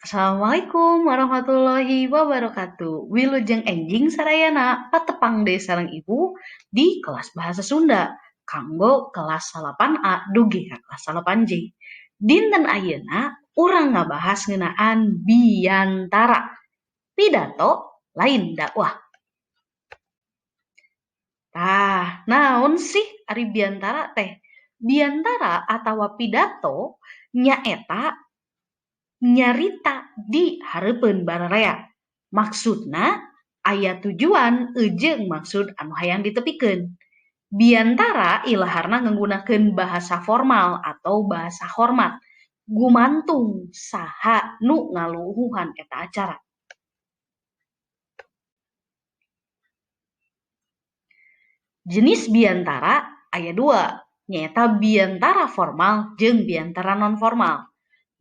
Assalamualaikum warahmatullahi wabarakatuh. Wilujeng enjing sadayana, patepang deui sareng Ibu di kelas Bahasa Sunda kanggo kelas 8A dugi ka kelas 8J. Dinten ayeuna urang ngabahas ngeunaan biantara. Pidato lain dakwah. Tah, naon sih ari biantara teh? Biantara atawa pidato nyaeta nyarita di hareupeun bararea. Maksudna aya tujuan jeung maksud anu hayang ditepikeun. Biantara ilaharna nganggunakeun bahasa formal atau bahasa hormat gumantung saha nu ngaluhuhan eta acara. Jenis biantara aya dua, nyaeta biantara formal jeung biantara non formal.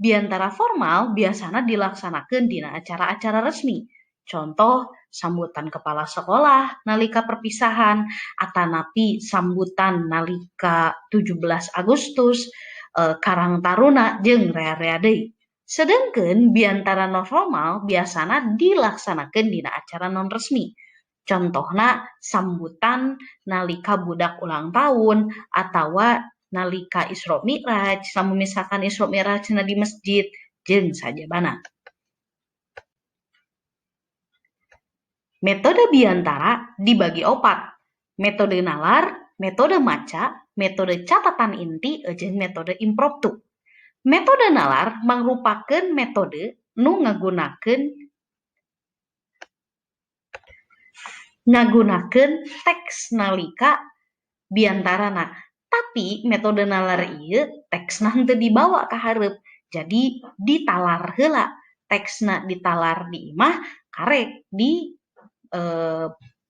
Biantara formal biasana dilaksanakeun dina acara-acara resmi. Contoh, sambutan kepala sekolah nalika perpisahan atanapi sambutan nalika 17 Agustus, Karang Taruna jeung rea-rea deui. Sedengkeun biantara non formal biasana dilaksanakeun dina acara non resmi. Contohna sambutan nalika budak ulang tahun atawa nalika Isra Mi'raj, lamun misalkan Isra Mi'rajna di masjid jeung sajabana. Metode biantara dibagi opat. Metode nalar, metode maca, metode catatan inti, jeung metode impromptu. Metode nalar mangrupakeun metode nu ngagunakeun teks nalika biantarana. Tapi metode nalar ieu teksna henteu dibawa ka hareup. Jadi ditalar heula. Teksna ditalar di imah karek di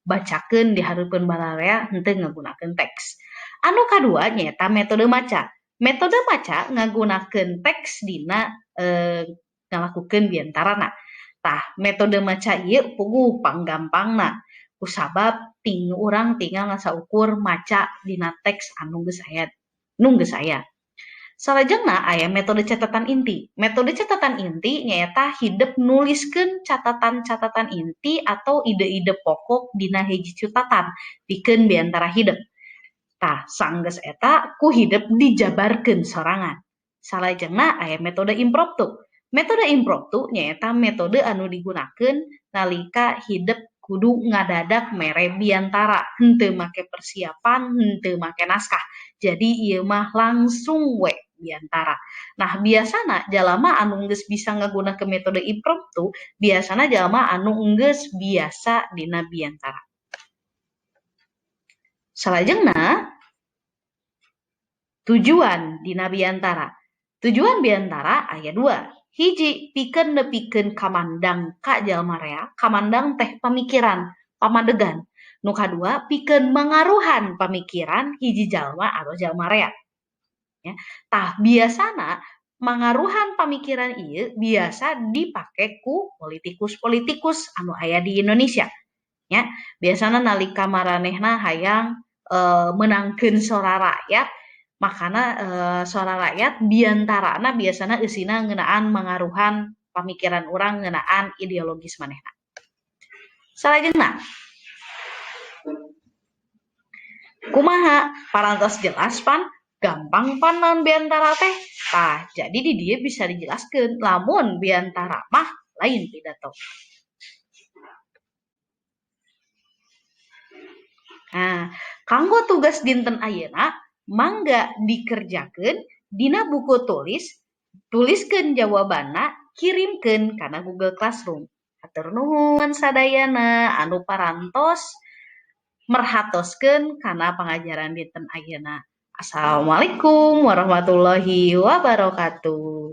bacakeun di hareupeun bararea henteu ngagunakeun teks. Anu kadua nyaeta metode maca. Metode maca ngagunakeun teks dina ngalakukeun biantarana. Tah, metode maca ieu puguh panggampangna. Kusabab urang tinggal ngasaukur maca dina teks anu geus aya nu geus aya. Salajengna aya metode catatan inti. Metode catatan inti nyaeta hidep nuliskeun catatan-catatan inti atau ide-ide pokok dina hiji catatan pikeun biantara hidep. Tah, sanggeus eta ku hidep dijabarkeun sorangan. Salajengna aya metode impromptu. Metode impromptu nyaeta metode anu digunakeun nalika hidep kudu ngadadak mere biantara, henteu make persiapan, henteu make naskah. Jadi ieu mah langsung we biantara. Nah, biasana jalma anu geus bisa ngagunakeun metode impromptu, biasana jalma anu geus biasa dina biantara. Salajengna tujuan dina biantara. Tujuan biantara aya dua. Hiji, pikeun nepikeun kamandang ka jalma rea, kamandang teh pamikiran, pamadegan. Nu kadua, pikeun mangaruhan pamikiran hiji jalma atau jalma rea. Ya. Tah, biasana mangaruhan pamikiran ieu biasa dipake ku politikus-politikus anu aya di Indonesia. Ya, biasana nalika maranehna hayang meunangkeun sora rakyat, makana sora rakyat biantarana biasana eusina ngeunaan mangaruhan pamikiran urang ngeunaan ideologis manehna. Salajengna, kumaha parantos jelas pan gampang pan naon biantara teh? Tah, jadi di dieu bisa dijelaskeun lamun biantara mah lain pidato. Nah, kanggo tugas dinten ayeuna mangga dikerjakeun dina buku tulis, tuliskeun jawabanna, kirimkeun kana Google Classroom. Hatur nuhun sadayana anu parantos merhatoskeun kana pangajaran dinten ayeuna. Assalamualaikum warahmatullahi wabarakatuh.